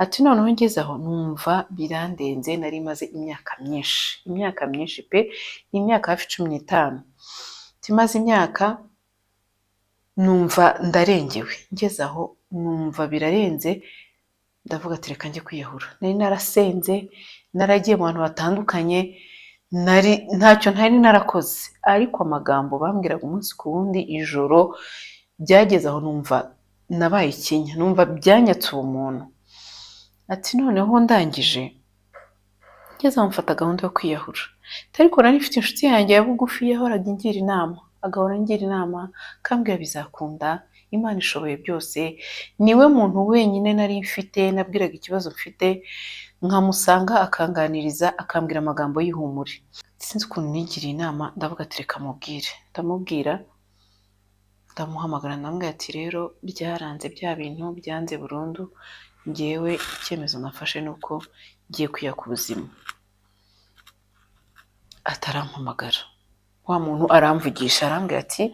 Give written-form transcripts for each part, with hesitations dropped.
Ati noneho ngeze aho numva birandenze, nari maze imyaka myinshi, imyaka myinshi pe, ni imyaka hafi 15. Ati maze imyaka numva ndarengewe, ngeze aho numva birarenze, ndavuga ati reka njye kwiyahura. Nari narasenze, naragiye mu bantu batandukanye, nari ntacyo ntari narakoze, ariko amagambo bambwiraga umunsi ku wundi, ijoro byageze aho numva nabaye ikinya, numva byanyatse ubumuntu. Ati noneho ndangije ngeze aho mfata gahunda yo kwiyahura. Ariko nari mfite inshuti yanjye ya bugufi yahoraga ingira inama, agahora angira inama, akambwira bizakunda, Imana ishoboye byose. Niwe muntu wenyine nari mfite nabwiraga ikibazo mfite, nkamusanga akanganiriza, akambwira amagambo y'ihumure. Sinzi ukuntu nigiriye inama, ndavuga ati reka mubwire. Ndamubwira, ndamuhamagara, ndamubwira ati rero byaranze, bya bintu byanze burundu, njyewe icyemezo nafashe ni uko ngiye kwiyaka ubuzima. Atarampamagara, wa muntu aramvugisha, arambwira ati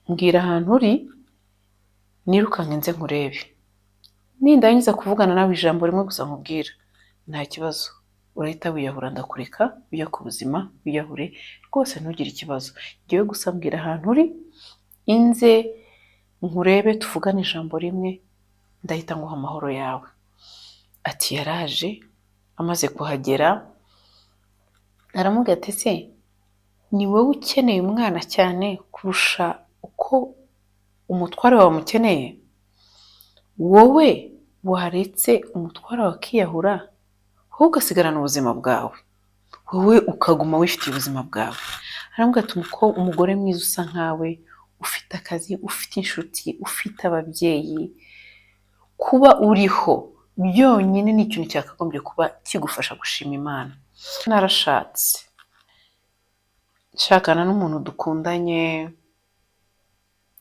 mbwira ahantu uri nirukanke nze nkurebe, nindangiza kuvugana nawe ijambo rimwe gusa nkubwira, nta kibazo urahita wiyahura, ndakureka wiyake ubuzima, wiyahure rwose ntugire ikibazo, njyewe gusa mbwira ahantu uri inze nkurebe tuvugane ijambo rimwe, ndahita nguha amahoro yawe. Ati yaraje, amaze kuhagera aramubwira ati ese ni wowe ukeneye umwana cyane kurusha uko umutware wawe amukeneye? Wowe waretse umutware wawe akiyahura, wowe ugasigarana ubuzima bwawe, wowe ukaguma wifitiye ubuzima bwawe. Aramubwira ati umugore mwiza usa nkawe, ufite akazi, ufite inshuti, ufite ababyeyi, kuba uriho byonyine ni ikintu cyakagombye kuba kigufasha gushima Imana. Narashatse, nshakana n'umuntu dukundanye,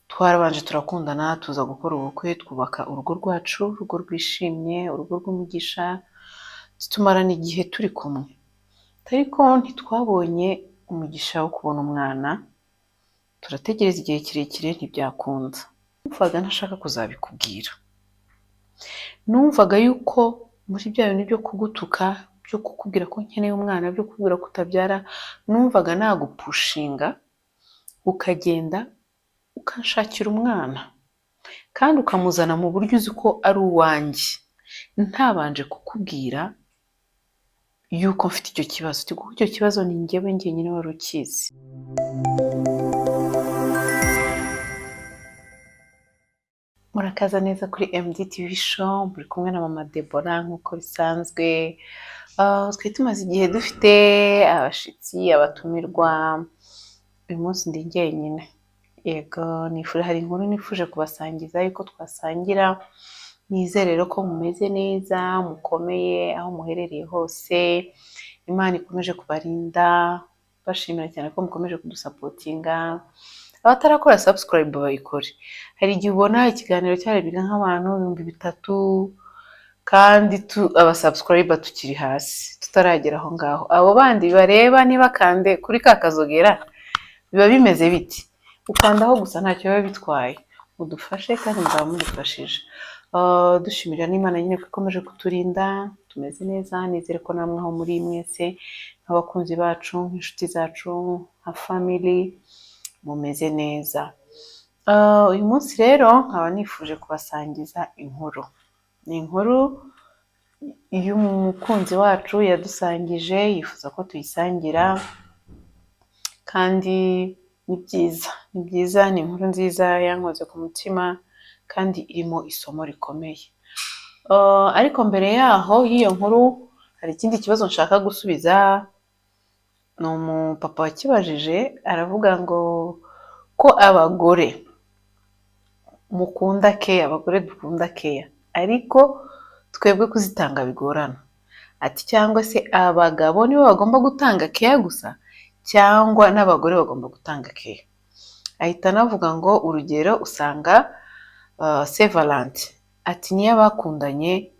twarabanje turakundana, tuza gukora ubukwe, twubaka urugo rwacu, urugo rwishimye, urugo rw'umugisha, tumarana igihe turi kumwe, ariko ntitwabonye umugisha wo kubona umwana, turategereza igihe kirekire ntibyakunda. Numvaga ntashaka kuzabikubwira, numvaga yuko muri bya bintu byo kugutuka, byo kukubwira ko nkeneye umwana, byo kukubwira ko utabyara, numvaga nagupushinga ukagenda ukanshakira umwana, kandi ukamuzana mu buryo uzi ko ari uwanjye, ntabanje kukubwira yuko mfite icyo kibazo, kuko icyo kibazo ni njyewe njyenyine wari ukizi. Murakaza neza kuri MDTV show, muri kumwe na mama Deborah nk'uko bisanzwe. Twari tumaze igihe dufite abashitsi, abatumirwa, uyu munsi ndi njyenyine. Yego, nifuje, hari inkuru nifuje kubasangiza yuko twasangira, nizere rero ko mumeze neza, mukomeye aho muherereye hose, Imana ikomeje kubarinda, bashimira cyane ko mukomeje kudusapotinga. Abatarakora subscribe bayikore. Hari igihe ubona ikiganiro cyarebwa nk'abantu 3000, kandi abasubscriber tukiri hasi, tutaragera aho ngaho. Abo bandi bareba ntibakande kuri ka kazogera, biba bimeze biti? Ukandaho gusa ntacyo biba bitwaye. Mudufashe kandi muzaba mudufashije. Dushimira n'Imana nyine ko ikomeje kuturinda, tumeze neza, nizere ko namwe aho muri mwese nk'abakunzi bacu, nk'inshuti zacu, nka family mumeze neza. Uyu munsi rero nkaba nifuje kubasangiza inkuru. Ni inkuru y'umukunzi wacu yadusangije, yifuza ko tuyisangira, kandi ni byiza, ni byiza, ni inkuru nziza yankoze ku mutima kandi irimo isomo rikomeye. Ariko mbere yaho y'iyo nkuru hari ikindi kibazo nshaka gusubiza. Ni umupapa wakibajije, aravuga ngo ko abagore mukunda keya, abagore dukunda keya, ariko twebwe kuzitanga bigorana. Ati cyangwa se abagabo nibo bagomba gutanga keya gusa, cyangwa n'abagore bagomba gutanga keya. Ahita anavuga ngo urugero usanga Saint Valentin, ati niyo abakundanye,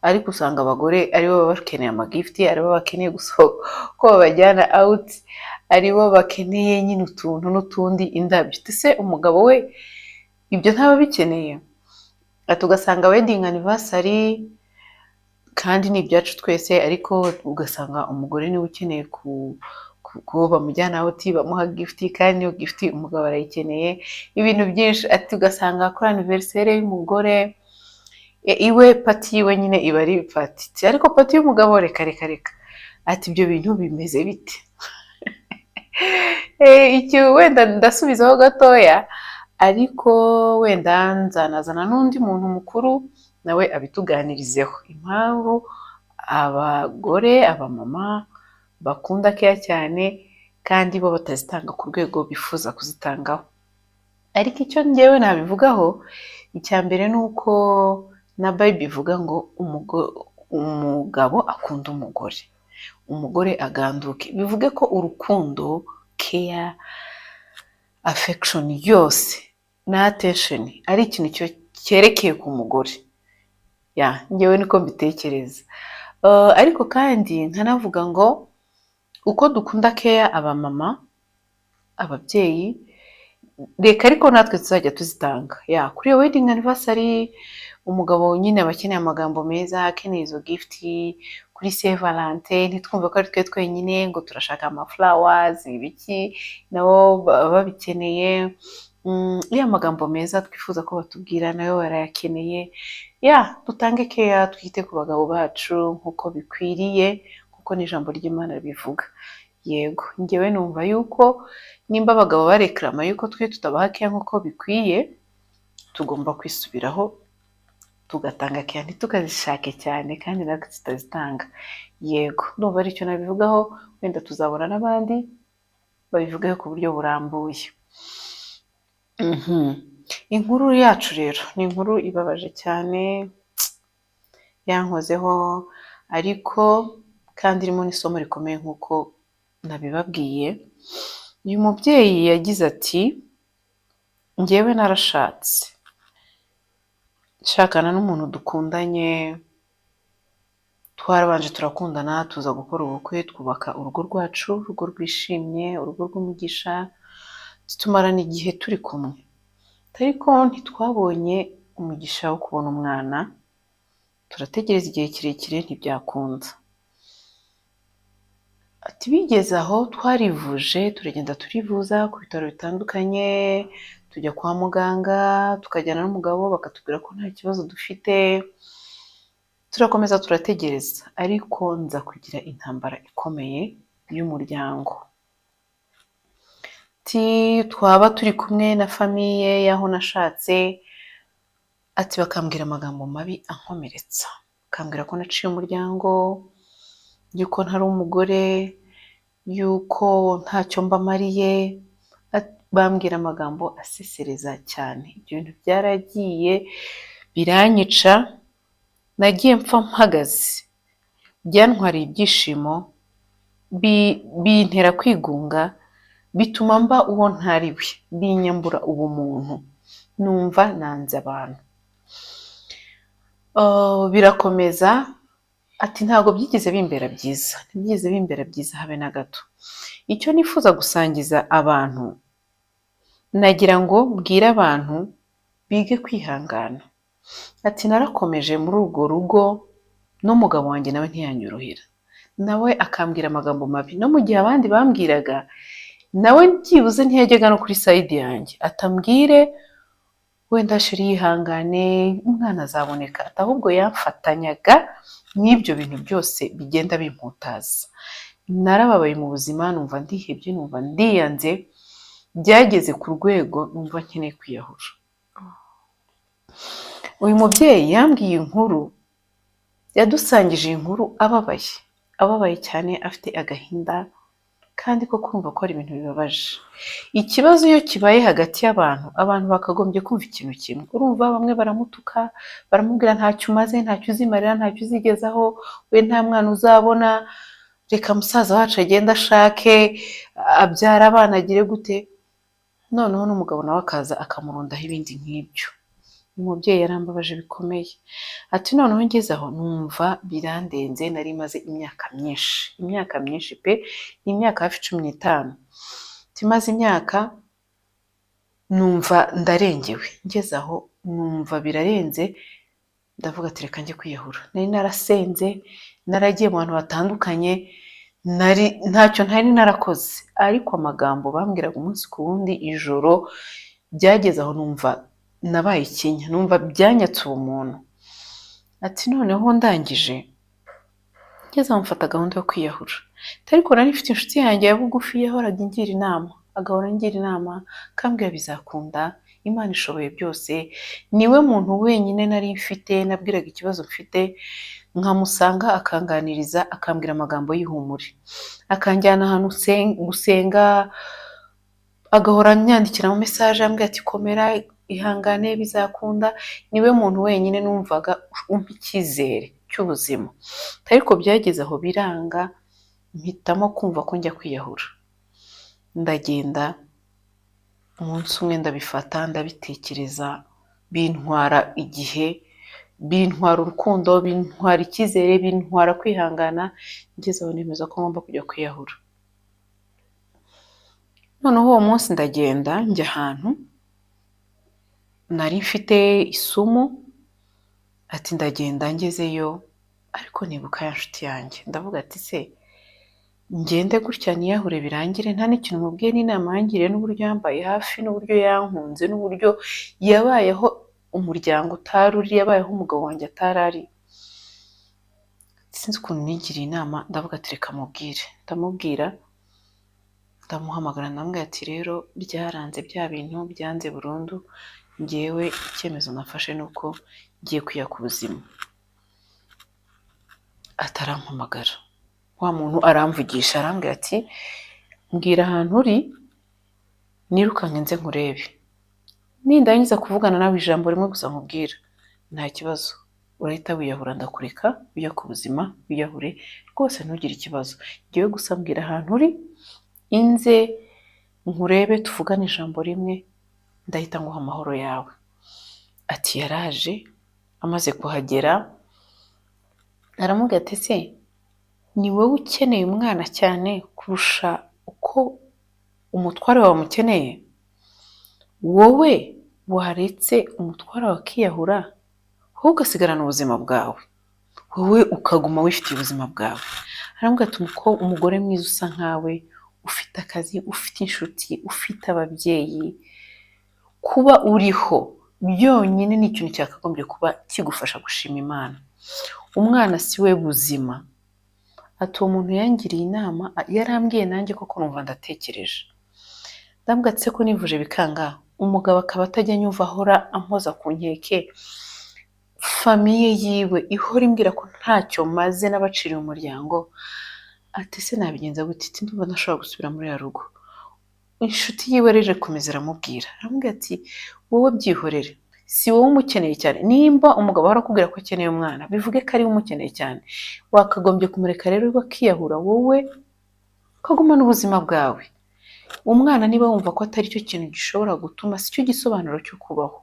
ariko usanga abagore aribo baba bakeneye amagifuti, aribo bakeneye gusohoka ko babajyana out, aribo bakeneye nyine utuntu n'utundi, indabyo. Ese umugabo we ibyo ntaba abikeneye? Ati ugasanga wedding anniversary Kandi ni ibyacu twese, ariko ugasanga umugore niwe ukeneye ku bamujyana out, bamuha gift, kandi iyo gift umugabo arayikeneye, ibintu byinshi. Ati ugasanga kuri anniversaire y'umugore iwe, party yiwe nyine iba ari party, ariko party y'umugabo reka reka reka. Ati ibyo bintu bimeze bite? Icyo wenda ndasubizaho gatoya, ariko wenda nzanazana n'undi muntu mukuru nawe abituganirizeho, impamvu abagore, abamama bakunda care cyane kandi bo batazitanga ku rwego bifuza kuzitangaho. Ariko icyo ngewe nabivugaho, icya mbere ni uko na Bible ivuga ngo umugabo akunda umugore, umugore aganduke. Bivuge ko urukundo, care, affection yose na attention ari ikintu cyerekeye ku mugore. Ya, ngewe niko mbitekereza. Ariko kandi nkanavuga ngo uko dukunda care abamama, ababyeyi, reka ariko natwe tuzajya tuzitanga. Ya, kuri iyo wedding anniversary umugabo nyine aba akeneye amagambo meza, akeneye izo gift. Kuri Saint Valentin ntitwumve ko ari twe twenyine ngo turashaka ama flowers, ibiki, nabo baba babikeneye. Ya magambo meza twifuza ko batubwira nayo barayakeneye. Ya, dutange care, twite ku bagabo bacu nk'uko bikwiriye, kuko n'ijambo ry'Imana ribivuga. Yego, njyewe numva yuko nimba abagabo barekarama yuko twe tutabaha care nk'uko bikwiye, tugomba kwisubiraho tugatanga care, ntitukazishake cyane kandi natwe tutazitanga. Yego, ndumva aricyo nabivugaho, wenda tuzabona n'abandi babivugaho ku buryo burambuye. Inkuru yacu rero ni inkuru ibabaje cyane, yankozeho, ariko kandi irimo n'isomo rikomeye nk'uko nabibabwiye. Uyu mubyeyi yagize ati: "Njyewe narashatse, nshakana n'umuntu dukundanye, twarabanje turakundana, tuza gukora ubukwe, twubaka urugo rwacu, urugo rwishimye, urugo rw'umugisha, tumarana igihe turi kumwe, ariko ntitwabonye umugisha wo kubona umwana, turategereza igihe kirekire ntibyakunda." Ati bigeze aho twarivuje, turagenda turivuza ku bitaro bitandukanye, tujya kwa muganga, tukajyana n'umugabo bakatubwira ko nta kibazo dufite, turakomeza turategereza, ariko nza kugira intambara ikomeye y'umuryango. Ati twaba turi kumwe na famille y'aho nashatse, ati bakambwira amagambo mabi ankomeretsa, bakambwira ko naciye umuryango, yuko ntari umugore, yuko ntacyo mbamariye, bambwira amagambo asesereza cyane. Ibyo bintu byaragiye biranyica, nagiye mpfa mpagaze, byantwariye ibyishimo, bintera kwigunga, bituma mba uwo ntari we, binyambura ubumuntu, numva nanze abantu. Birakomeza, ati ntabwo byigeze bimbera byiza, ntibyigeze bimbera byiza habe na gato. Icyo nifuza gusangiza abantu, nagira ngo mbwire abantu bige kwihangana. Ati narakomeje muri urwo rugo, n'umugabo wanjye nawe ntiyanyorohera, nawe akambwira amagambo mabi, no mu gihe abandi bambwiraga, nawe byibuze ntiyajyaga no kuri side yanjye atambwire wenda chéri yihangane, umwana azaboneka, ati ahubwo yamfatanyaga n'ibyo bintu byose bigenda bimputaza. Narababaye mu buzima, numva ndihebye, numva ndiyanze, byageze ku rwego numva nkeneye kwiyahura." Uyu mubyeyi yambwiye inkuru, yadusangije iyi nkuru ababaye, ababaye cyane, afite agahinda kandi ko kumva ko ari ibintu bibabaje. Ikibazo iyo kibaye hagati y'abantu, abantu bakagombye kumva ikintu kimwe. Urumva bamwe baramutuka, baramubwira ntacyo umaze, ntacyo uzimarira, ntacyo uzigezaho, we nta mwana uzabona, reka musaza wacu agende ashake, abyara abana agire gute. Noneho n'umugabo nawe akaza akamurundaho ibindi nk'ibyo. Umubyeyi yarambabaje bikomeye. Ati noneho ngeze aho numva birandenze, nari maze imyaka myinshi, imyaka myinshi pe, ni imyaka hafi 15. Ati maze imyaka numva ndarengewe, ngeze aho numva birarenze. Ndavuga ati reka njye kwiyahura. Nari narasenze, naragiye mu bantu batandukanye, nari ntacyo ntari narakoze, ariko amagambo bambwiraga umunsi ku wundi, ijoro byageze aho numva nabaye ikinya, numva byanyatse ubumuntu. Ati noneho ndangije ngeze aho mfata gahunda yo kwiyahura. Ariko nari mfite inshuti yanjye ya bugufi yahoraga ingira inama, agahora angira inama, akambwira bizakunda, Imana ishoboye byose. Niwe muntu wenyine nari mfite nabwiraga ikibazo mfite, nkamusanga akanganiriza, akambwira amagambo y'ihumure, akanjyana ahantu gusenga, agahora anyandikira mu message ambwira ati komera, ihangane, bizakunda. Niwe muntu wenyine numvaga umpa icyizere cy'ubuzima. Ariko byageze aho biranga, mpitamo kumva ko njya kwiyahura. Ndagenda umunsi umwe ndabifata, ndabitekereza, bintwara igihe, bintwara urukundo, bintwara icyizere, bintwara kwihangana, ngeze aho nemeza ko ngomba kujya kwiyahura. Noneho uwo munsi ndagenda njya ahantu nari mfite isumu. Ati ndagenda ngezeyo, ariko nibuka ya nshuti yanjye, ndavuga ati se ngende gutya niyahure birangire nta n'ikintu mubwiye, n'inama yangiriye, n'uburyo yambaye hafi, n'uburyo yankunze, n'uburyo yabayeho umuryango utari uri, yabayeho umugabo wanjye atari ari. Sinzi ukuntu nigiriye inama, ndavuga ati reka mubwire. Ndamubwira, ndamuhamagara, ndamubwira ati rero byaranze, bya bintu byanze burundu, ngewe icyemezo nafashe ni uko ngiye kwiyaka ubuzima. Atarampamagara wa muntu aramvugisha, arambwira ati mbwira ahantu uri nirukanke nze nkurebe, nindangiza kuvugana nawe ijambo rimwe gusa nkubwira, nta kibazo urahita wiyahura, ndakureka wiyake ubuzima, wiyahure rwose ntugire ikibazo, ngewe gusa mbwira ahantu uri inze nkurebe tuvugane ijambo rimwe, ndahita nguha amahoro yawe. Ati yaraje, amaze kuhagera aramubwira ati ese ni wowe ukeneye umwana cyane kurusha uko umutware wawe amukeneye? Wowe waretse umutware wawe akiyahura, wowe ugasigarana ubuzima bwawe, wowe ukaguma wifitiye ubuzima bwawe. Aramubwira ati umugore mwiza usa nkawe, ufite akazi, ufite inshuti, ufite ababyeyi, kuba uriho byonyine ni ikintu cyakagombye kuba kigufasha gushima Imana. Umwana si we buzima. Ati uwo muntu yangiriye inama, yarambwiye nanjye koko numva ndatekereje. Ndamubwira ati se ko nivuje bikanga, umugabo akaba atajya anyumva, ahora ampoza ku nkeke, famille yiwe ihora imbwira ko ntacyo maze n'abaciriye umuryango, ati ese nabigenza gute? Ati ndumva ntashobora gusubira muri ya rugo. Inshuti yiwe rero irakomeza iramubwira, aramubwira ati wowe byihorere, si wowe umukeneye cyane. Nimba umugabo ahora akubwira ko akeneye umwana, bivuge ko ari we umukeneye cyane, wakagombye kumureka rero akiyahura, wowe ukagumana ubuzima bwawe. Umwana niba wumva ko atari cyo kintu gishobora gutuma, si cyo gisobanuro cyo kubaho,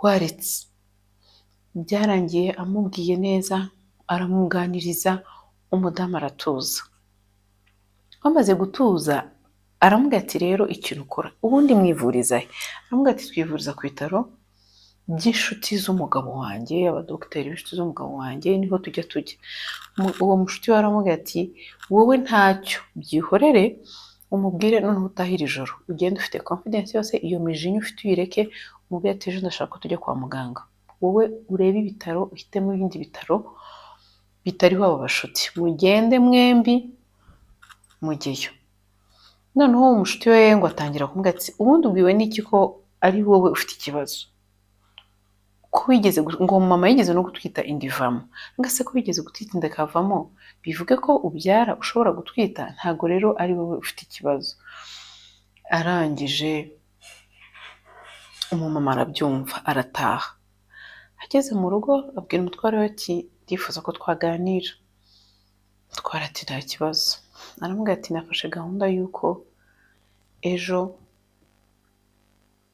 waretse. Byarangiye amubwiye neza, aramuganiriza, umudamu aratuza. Bamaze gutuza aramubwira ati rero ikintu ukora, ubundi mwivuriza he? Aramubwira ati twivuriza ku bitaro by'inshuti z'umugabo wanjye, abadogiteri b'inshuti z'umugabo wanjye niho tujya tujya. Uwo mushuti we aramubwira ati wowe ntacyo, byihorere, umubwire noneho utahire ijoro, ugende ufite confidence yose, iyo mijinya ufite uyireke, umubwire ati ejo ndashaka ko tujya kwa muganga, wowe urebe ibitaro, uhitemo ibindi bitaro bitariho abo bashuti, mugende mwembi mujyeyo. Noneho uwo mushuti we ngo atangira kumubwira ati ubundi ubwiwe n'iki ko ari wowe ufite ikibazo, ko wigeze ngo mama yigeze no gutwita inda ivamo, ngo se ko wigeze gutwita inda ikavamo bivuge ko ubyara ushobora gutwita, ntabwo rero ari wowe ufite ikibazo. Arangije umumama arabyumva, arataha. Ageze mu rugo abwira umutware we ati ndifuza ko twaganira. Umutware ati nta kibazo. Aramubwira ati nafashe gahunda y'uko ejo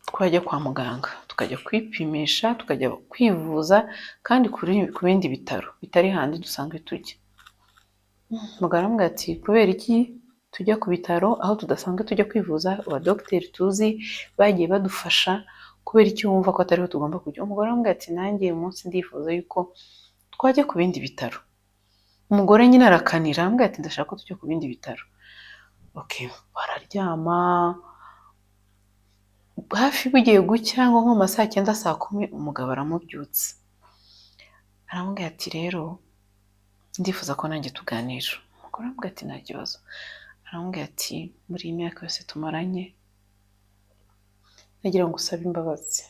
twajya kwa muganga, tukajya kwipimisha, tukajya kwivuza kandi ku bindi bitaro bitari handi dusanzwe tujya. Muganga aramubwira ati kubera iki tujya ku bitaro aho tudasanzwe tujya kwivuza, abadogiteri tuzi bagiye badufasha, Kubera icyo wumva ko atariho tugomba kujya? Umugore aramubwira ati nanjye uyu munsi ndifuza yuko twajya ku bindi bitaro. Umugore nyine arakanira, aramubwira ati ndashaka ko tujya ku bindi bitaro. Okay, bararyama, hafi bugiye gucya ngo nko mu ma saa cyenda, saa kumi, umugabo aramubyutsa, aramubwira ati rero ndifuza ko nanjye tuganira. Umugore aramubwira ati nta kibazo. Aramubwira ati muri iyi myaka yose tumaranye nagira ngo usabe imbabazi.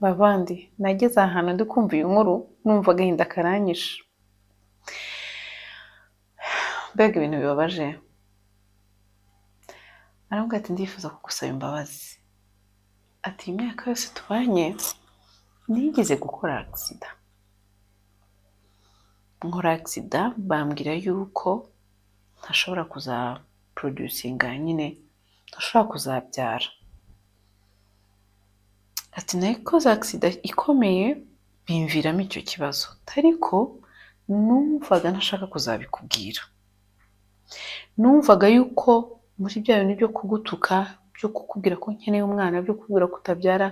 Bavandi, nageze ahantu ndi kumva iyi nkuru numva agahinda karanyishe. Mbega ibintu bibabaje! Aramubwira ati ndifuza kugusaba imbabazi. Ati iyi myaka yose tubanye nigeze gukora accident, nkora accident bambwira yuko ntashobora kuzaproducinga nyine, ntashobora kuzabyara. Ati nayikoze accident ikomeye bimviramo icyo kibazo, ariko numvaga ntashaka kuzabikubwira. Numvaga yuko muri bya bintu byo kugutuka, byo kukubwira ko nkeneye umwana, byo kukubwira ko utabyara,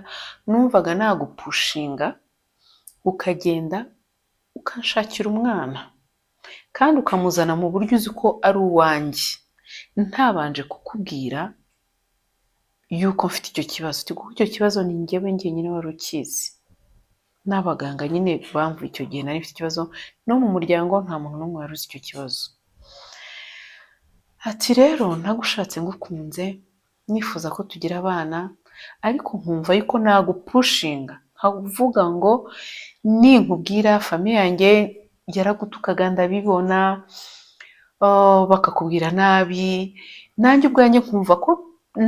numvaga nagupushinga ukagenda ukanshakira umwana kandi ukamuzana mu buryo uzi ko ari uwanjye, ntabanje kukubwira yuko mfite icyo kibazo, kuko icyo kibazo ni njyewe njyenyine wari ukizi n'abaganga nyine bamvuye icyo gihe nari mfite ikibazo, no mu muryango nta muntu n'umwe wari uzi icyo kibazo. Ati rero nagushatse ngukunze, nifuza ko tugira abana, ariko nkumva yuko nagupushinga nkavuga ngo ninkubwira famille yanjye yaragutukaga ndabibona, bakakubwira nabi, nanjye ubwanjye nkumva ko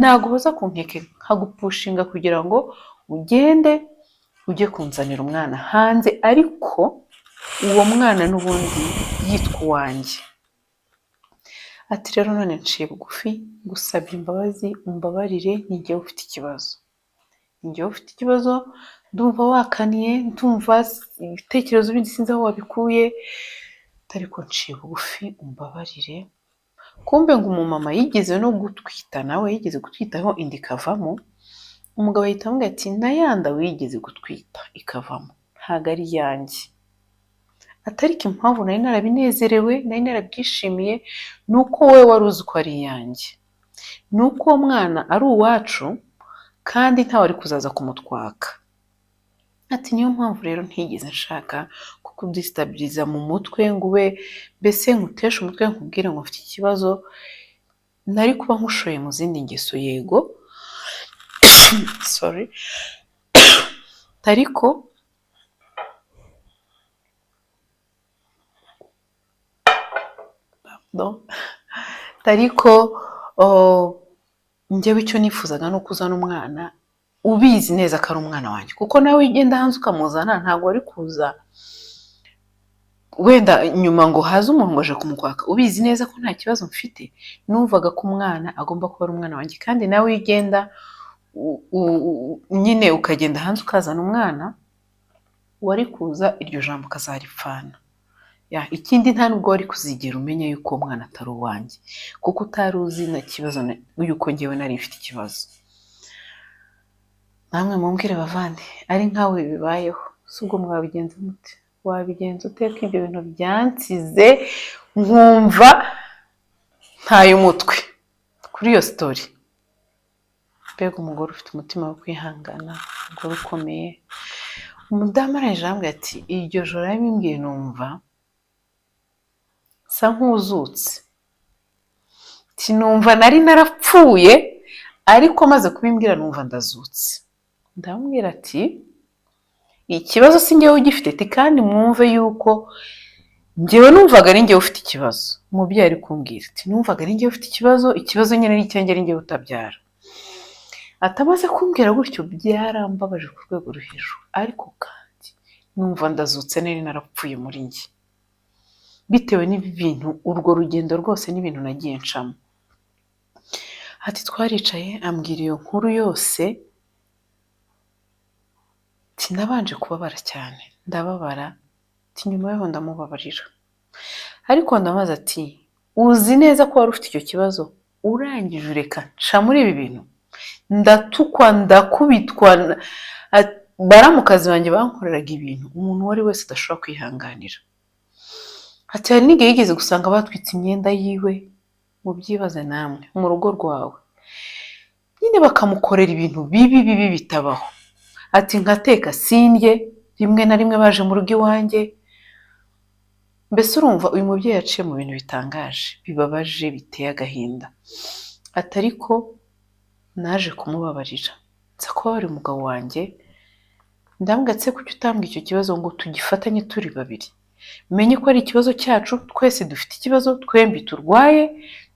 naguhoza ku nkeke nkagupushinga kugira ngo ugende ujye kunzanira umwana hanze, ariko uwo mwana n'ubundi yitwa uwanjye. Ati rero none nciye bugufi ngusabye imbabazi, umbabarire, ni njyewe ufite ikibazo, ni njyewe ufite ikibazo, ndumva wakaniye, ndumva ibitekerezo bindi sinzi aho wabikuye, ariko nciye bugufi umbabarire. Kumbe ngo umumama yigeze no gutwita, nawe yigeze gutwitaho inda ikavamo. Umugabo ahita amubwira ati na ya nda wigeze gutwita ikavamo ntabwo ari iyanjye. Ati ariko impamvu nari narabinezerewe, nari narabyishimiye, ni uko wowe wari uzi ko ari iyanjye, ni uko uwo mwana ari uwacu kandi ntawari kuzaza kumutwaka. Ati niyo mpamvu rero ntigeze nshaka kukudisitabiliza mu mutwe ngo ube mbese nkuteshe umutwe nkubwire ngo mfite ikibazo, nari kuba nkushoye mu zindi ngeso, yego sorry, ariko ariko njyewe icyo nifuzaga ni uko uzana umwana ubizi neza ko ari umwana wanjye, kuko nawe ugenda hanze ukamuzana ntabwo wari kuza wenda nyuma ngo haze umuntu ngo aje kumukwaka ubizi neza ko nta kibazo mfite. Numvaga ko umwana agomba kuba ari umwana wanjye, kandi nawe iyo ugenda nyine ukagenda hanze ukazana umwana wari kuza iryo jambo ukazaripfana. Ikindi nta nubwo wari kuzigera umenya yuko uwo mwana atari uwanjye, kuko utari uzi na kibazo yuko njyewe nari mfite ikibazo. Namwe mumbwire bavandi, ari nkawe bibayeho si ubwo mwabigenza mute? Wabigenza ute ko ibyo bintu byansize nkumva ntaye umutwe kuri iyo story? Mbega umugore ufite umutima wo kwihangana, umugore ukomeye. Umudamu arangije arambwira ati iryo joro yarabimbwiye numva nsa nk'uzutse, numva nari narapfuye, ariko maze kubimbwira numva ndazutse. Ndamubwira ati ikibazo si njyewe ugifite, ati kandi mwumve yuko njyewe numvaga ari njyewe ufite ikibazo. Umubyeyi ari kumbwira ati numvaga ari njyewe ufite ikibazo, ikibazo nyine ni icyanjye, ari njyewe utabyara. Atamaze kumbwira gutyo byarambabaje ku rwego rwo hejuru, ariko kandi numva ndazutse, nari narapfuye muri njye bitewe n'ibintu, urwo rugendo rwose n'ibintu nagiye ncamo. Ati twaricaye ambwira iyo nkuru yose, ati nabanje kubabara cyane, ndababara, ati nyuma yaho ndamubabarira. Ariko ndamubaza ati uzi neza ko wari ufite icyo kibazo, urangije ureka nca muri ibi bintu? Ndatukwa, ndakubitwa, baramukazi banjye bankoreraga ibintu umuntu uwo ari wese adashobora kwihanganira. Ati hari n'igihe yigeze gusanga batwitse imyenda yiwe. Mubyibaze namwe, mu rugo rwawe nyine bakamukorera ibintu bibi bibi bitabaho. Ati nkateka sindye, rimwe na rimwe baje mu rugo iwanjye. Mbese urumva uyu mubyeyi yaciye mu bintu bitangaje, bibabaje, biteye agahinda. Ati ariko naje kumubabarira, nza kubabarira umugabo wanjye. Ndambwira ati: "Se kuki utambwira icyo kibazo ngo tugifatanye turi babiri, menye ko ari ikibazo cyacu twese? Dufite ikibazo twembi turwaye,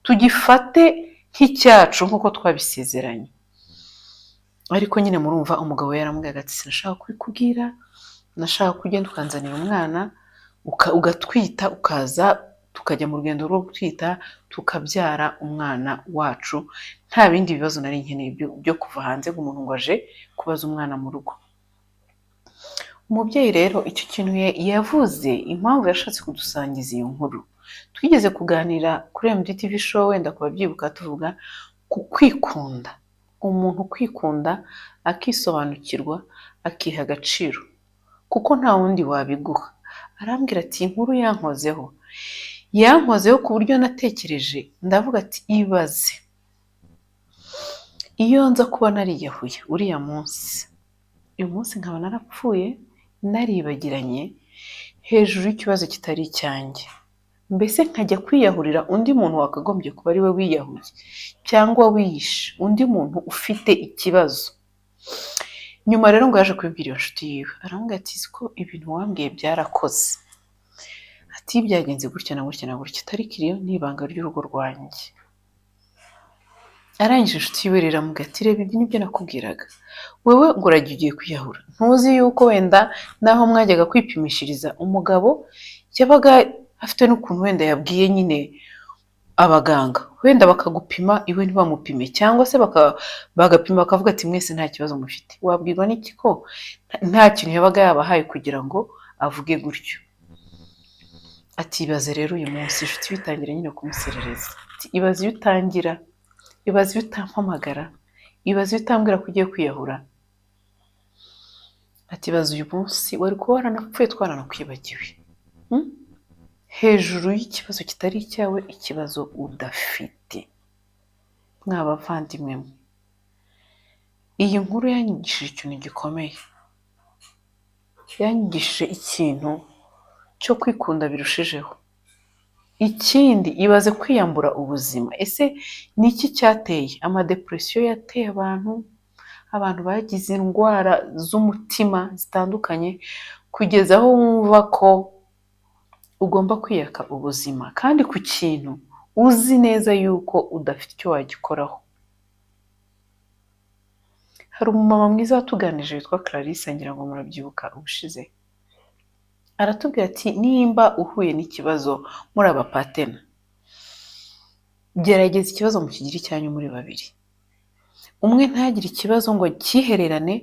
tugifate nk'icyacu nk'uko twabisezeranye." Ariko nyine murumva umugabo yaramubwiraga ati: "Sinashaka kubikubwira, nashaka ko ugenda ukanzanira umwana, ugatwita, ukaza tukajya mu rugendo rwo gutwita, tukabyara umwana wacu. Nta bindi bibazo nari nkeneye byo kuva hanze ngo umuntu ngo aje kubaza umwana mu rugo." Umubyeyi rero icyo kintu yavuze, impamvu yashatse kudusangiza iyo nkuru, twigeze kuganira kuri MDTV Show, wenda ku babyibuka, tuvuga ku kwikunda. Umuntu kwikunda, akisobanukirwa, akiha agaciro, kuko nta wundi wabiguha. Arambwira ati inkuru yankozeho, yankozeho ku buryo natekereje, ndavuga ati: "Ibaze iyo nza kuba nariyahuye uriya munsi, uyu munsi nkaba narapfuye naribagiranye hejuru y'ikibazo kitari icyanjye, mbese nkajya kwiyahurira undi muntu wakagombye kuba ari we wiyahuye cyangwa wiyishe, undi muntu ufite ikibazo." Nyuma rero ngo yaje kubibwira iyo nshuti yiwe, aramubwira ati: "Ko ibintu wambwiye byarakoze?" Ati: "Byagenze gutya na gutya na gutya, ariko iriyo ni ibanga ry'urugo rwanjye." Arangije inshuti yiwe rero aramubwira ati: "Reba, ibyo nibyo nakubwiraga. Wowe ngo uragiye, ugiye kwiyahura, ntuzi yuko wenda n'aho mwajyaga kwipimishiriza umugabo yabaga afite n'ukuntu wenda yabwiye nyine abaganga, wenda bakagupima iwe ntibamupime, cyangwa se bagapima bakavuga ati mwese nta kibazo mufite. Wabwirwa n'iki ko nta kintu yabaga yabahaye kugira ngo avuge gutyo?" Ati: "Ibaze rero uyu munsi." Inshuti bitangira nyine kumuserereza, ati: "Ibaze iyo utangira, ibaze iyo utampamagara, ibaze iyo utambwira ko ugiye kwiyahura." Ati: "Ibaze uyu munsi wari kuba waranapfuye twaranakwibagiwe, Hejuru y'ikibazo kitari icyawe, ikibazo udafite." Mwa bavandimwe mwe, iyi nkuru yanyigishije ikintu gikomeye, yanyigishije ikintu cyo kwikunda birushijeho. Ikindi, ibaze kwiyambura ubuzima. Ese ni iki cyateye amadepression yateye abantu? Abantu bagize indwara z'umutima zitandukanye, kugeza aho wumva ko ugomba kwiyaka ubuzima, kandi ku kintu uzi neza yuko udafite icyo wagikoraho. Hari umumama mwiza watuganije witwa Clarisse, ngira ngo murabyibuka ubushize, aratubwira ati: "Nimba uhuye n'ikibazo muri abapartner, gerageza ikibazo mukigire icyanyu muri babiri. Umwe ntagire ikibazo ngo cyihererane,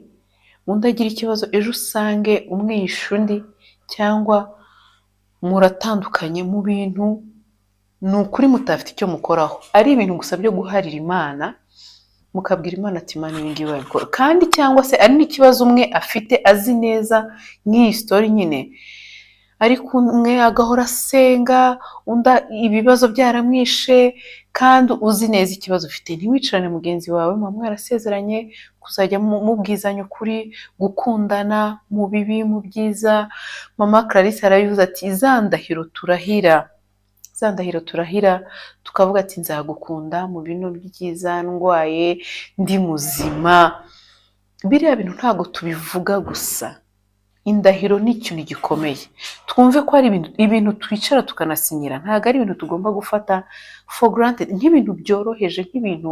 undi agire ikibazo, ejo usange umwe yishe undi cyangwa muratandukanye mu bintu ni ukuri mutafite icyo mukoraho, ari ibintu gusa byo guharira Imana, mukabwira Imana ati Imana ibi ngibi wabikora." Kandi cyangwa se ari n'ikibazo umwe afite azi neza, nk'iyi story nyine, ariko umwe agahora asenga, undi ibibazo byaramwishe, kandi uzi neza ikibazo ufite, ntiwicarane mugenzi wawe muba mwarasezeranye kuzajya mubwizanya ukuri, gukundana mu bibi, mu byiza. Mama Clarisse arabivuze ati: "Za ndahiro turahira, za ndahiro turahira tukavuga ati nzagukunda mu bino byiza, ndwaye, ndi muzima." Biriya bintu ntabwo tubivuga gusa. Indahiro ni ikintu gikomeye. Twumve ko ari ibintu twicara tukanasinyira, ntabwo ari ibintu tugomba gufata for granted, nk'ibintu byoroheje, nk'ibintu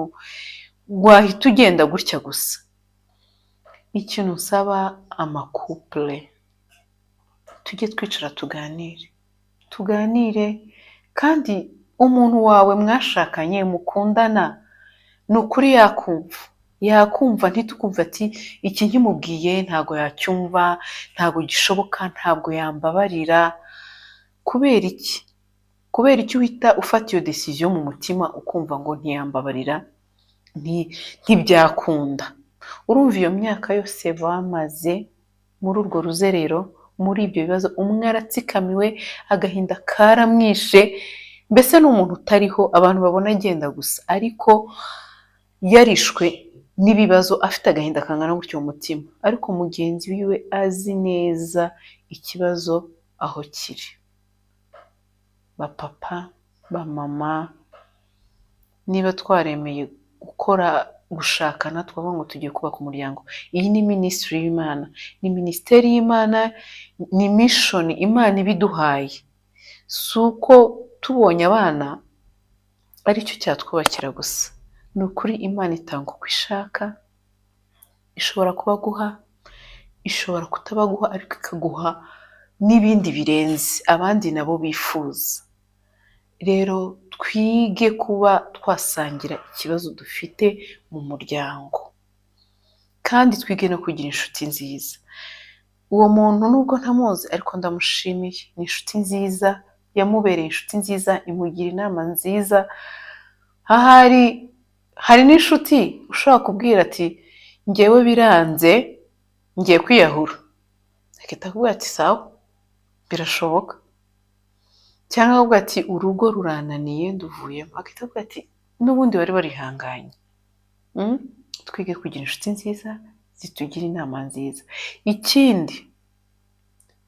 wahita ugenda gutya gusa. Ikintu nsaba amacouple, tujye twicara tuganire, tuganire. Kandi umuntu wawe mwashakanye, mukundana, ni ukuri yakumva, yakumva. Ntitukumve ati iki nkimubwiye ntabwo yacyumva, ntabwo gishoboka, ntabwo yambabarira. Kubera iki? Kubera iki uhita ufata iyo decision mu mutima, ukumva ngo ntiyambabarira, Ntibyakunda. Urumva iyo myaka yose bamaze muri urwo ruzerero, muri ibyo bibazo, umwe aratsikamiwe, agahinda karamwishe, mbese ni umuntu utariho, abantu babona agenda gusa, ariko yarishwe n'ibibazo, afite agahinda kangana gutyo mu mutima, ariko mugenzi wiwe azi neza ikibazo aho kiri. Ba papa, ba mama, niba twaremeye gukora gushakana, twavuga ngo tugiye kubaka umuryango, iyi ni ministry y'Imana, ni minisiteri y'Imana, ni mission Imana ibiduhaye. Si uko tubonye abana aricyo cyatwubakira gusa. Ni ukuri Imana itanga uko ishaka, ishobora kubaguha, ishobora kutabaguha, ariko ikaguha n'ibindi birenze abandi nabo bifuza. Rero twige kuba twasangira ikibazo dufite mu muryango, kandi twige no kugira inshuti nziza. Uwo muntu nubwo ntamuzi ariko ndamushimiye, ni inshuti nziza, yamubereye inshuti nziza, imugira inama nziza. Ahari hari n'inshuti ushobora kubwira ati: "Ngewe biranze, ngiye kwiyahura," agahita akubwira ati: "Sawa, birashoboka." Cyangwa akavuga ati: "Urugo rurananiye, nduvuyemo," agahita avuga ati: "N'ubundi wari warihanganye." Twige kugira inshuti nziza zitugira inama nziza. Ikindi,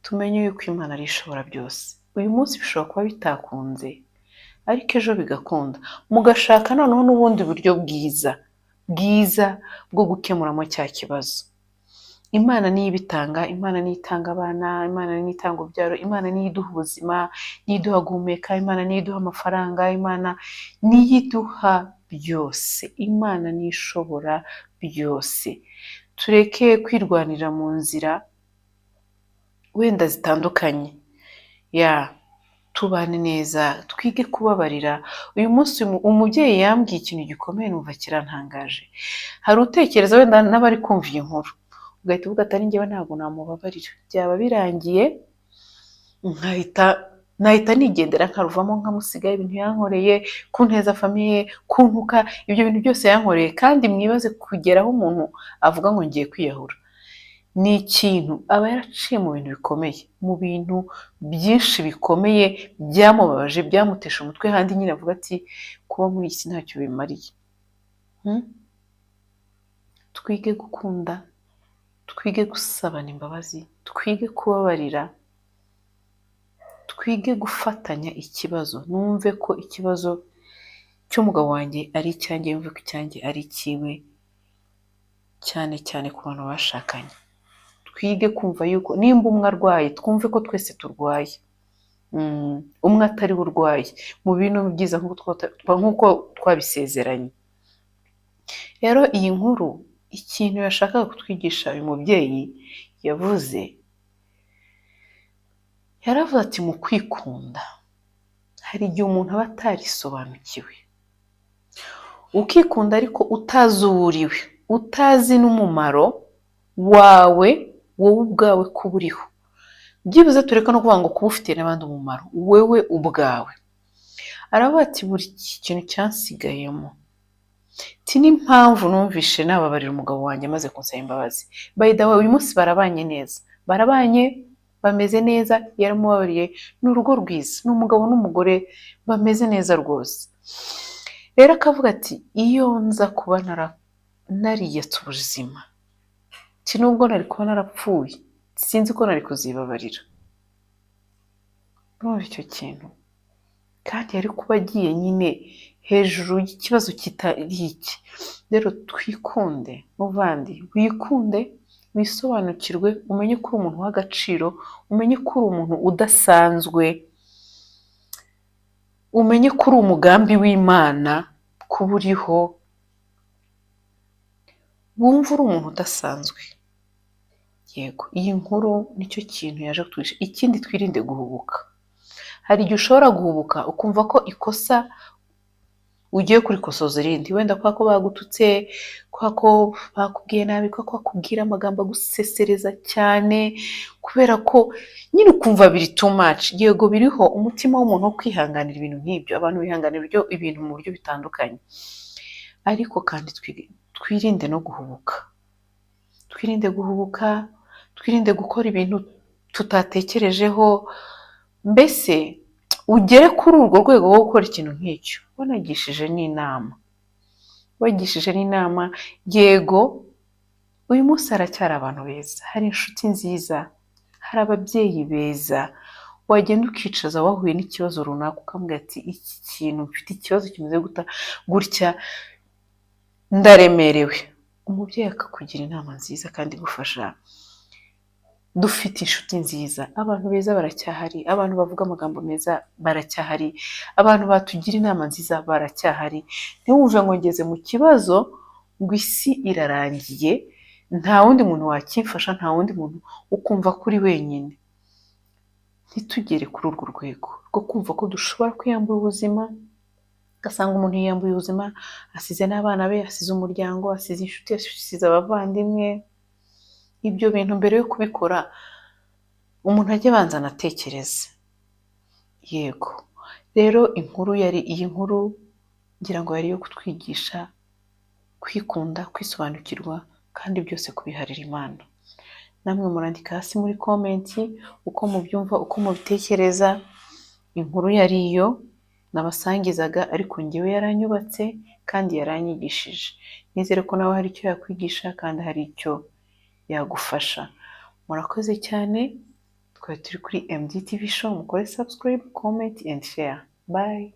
tumenye yuko Imana ari ishobora byose. Uyu munsi bishobora kuba bitakunze, ariko ejo bigakunda, mugashaka noneho n'ubundi buryo bwiza bwiza bwo gukemuramo cya kibazo. Imana niyo ibitanga, Imana niyo itanga abana, Imana niyo itanga urubyaro, Imana niyo iduha ubuzima, niyo iduha guhumeka, Imana niyo iduha amafaranga, Imana niyo iduha byose, Imana niyo ishobora byose. Tureke kwirwanira mu nzira wenda zitandukanye, ya tubane neza, twige kubabarira. Uyu munsi umubyeyi yambwiye ikintu gikomeye, numva kirantangaje. Hari utekereza wenda n'abari kumva iyi nkuru, ugahita uvuga ati: "Ari njyewe ntabwo namubabarira, byaba birangiye, nkahita nahita nigendera, nkaruvamo, nkamusiga, ibintu yankoreye, kunteza famille, kuntuka, ibyo bintu byose yankoreye." Kandi mwibaze kugera aho umuntu avuga ngo ngiye kwiyahura, ni ikintu aba yaraciye mu bintu bikomeye, mu bintu byinshi bikomeye byamubabaje, byamutesha umutwe, handi nyine avuga ati: "Kuba muri iyi si ntacyo bimariye." Twige gukunda, twige gusabana imbabazi, twige kubabarira, twige gufatanya ikibazo. Numve ko ikibazo cy'umugabo wanjye ari icyanjye, yumve ko icyanjye ari ikiwe, cyane cyane ku bantu bashakanye. Twige kumva yuko nimba umwe arwaye, twumve ko twese turwaye. Umwe atari we urwaye, mu bintu byiza nk'uko twabisezeranye. Rero iyi nkuru, ikintu yashakaga kutwigisha, uyu mubyeyi yavuze, yaravuze ati: "Mu kwikunda hari igihe umuntu aba atarisobanukiwe, ukikunda ariko utazi uwo uriwe, utazi n'umumaro wawe wowe ubwawe kuba uriho." Byibuze tureke no kuvuga ngo kuba ufitiye n'abandi umumaro, wewe ubwawe. Aravuga ati: "Buri kintu cyansigayemo, ti n'impamvu numvishe nababarira umugabo wanjye amaze kunsaba imbabazi." By the way, uyu munsi barabanye neza, barabanye bameze neza, yaramubabariye, ni urugo rwiza, ni umugabo n'umugore bameze neza rwose. Rero akavuga ati: "Iyo nza kuba nariyatse ubuzima, ti nubwo nari kuba narapfuye, sinzi ko nari kuzibabarira." Urumva icyo kintu? Kandi yari kuba agiye nyine hejuru y'ikibazo kitari iki. Rero twikunde, muvandi, wikunde, wisobanukirwe, umenye ko uri umuntu w'agaciro, umenye ko uri umuntu udasanzwe, umenye ko uri umugambi w'Imana kuba uriho, wumva uri umuntu udasanzwe. Yego, iyi nkuru nicyo kintu yaje kutwigisha. Ikindi, twirinde guhubuka. Hari igihe ushobora guhubuka ukumva ko ikosa ugiye kurikosoza irindi, wenda kubera ko bagututse, kubera ko bakubwiye nabi, kubera ko bakubwira amagambo agusesereza cyane, kubera ko nyine ukumva biri too much. Yego, biriho umutima w'umuntu wo kwihanganira ibintu nk'ibyo, abantu bihanganira ibintu mu buryo bitandukanye. Ariko kandi twirinde no guhubuka, twirinde guhubuka, twirinde gukora ibintu tutatekerejeho. Mbese ugere kuri urwo rwego rwo gukora ikintu nk'icyo wanagishije n'inama, wagishije n'inama. Yego, uyu munsi haracyari abantu beza, hari inshuti nziza, hari ababyeyi beza wagenda ukicaza wahuye n'ikibazo runaka, ukamubwira ati: "Iki kintu, mfite ikibazo kimeze gutya, ndaremerewe." Umubyeyi akakugira inama nziza kandi igufasha. Dufite inshuti nziza, abantu beza baracyahari, abantu bavuga amagambo meza baracyahari, abantu batugira inama nziza baracyahari. Ntiwumve ngo ngeze mu kibazo, ngo isi irarangiye, nta wundi muntu wakimfasha, nta wundi muntu, ukumva ko uri wenyine. Ntitugere kuri urwo rwego rwo kumva ko dushobora kwiyambura ubuzima, ugasanga umuntu yiyambuye ubuzima, asize n'abana be, asize umuryango, asize inshuti, asize abavandimwe. Ibyo bintu mbere yo kubikora umuntu ajya abanza anatekereze. Yego, rero inkuru yari iyi nkuru, ngira ngo yari iyo kutwigisha kwikunda, kwisobanukirwa, kandi byose kubiharira Imana. Namwe murandika hasi muri comment uko mubyumva, uko mubitekereza. Inkuru yari iyo nabasangizaga, ariko ngewe yaranyubatse kandi yaranyigishije. Nizere ko nawe hari icyo yakwigisha kandi hari icyo yagufasha. Murakoze cyane. Twari turi kuri MDTV Show. Mukore subscribe, comment and share. Bye.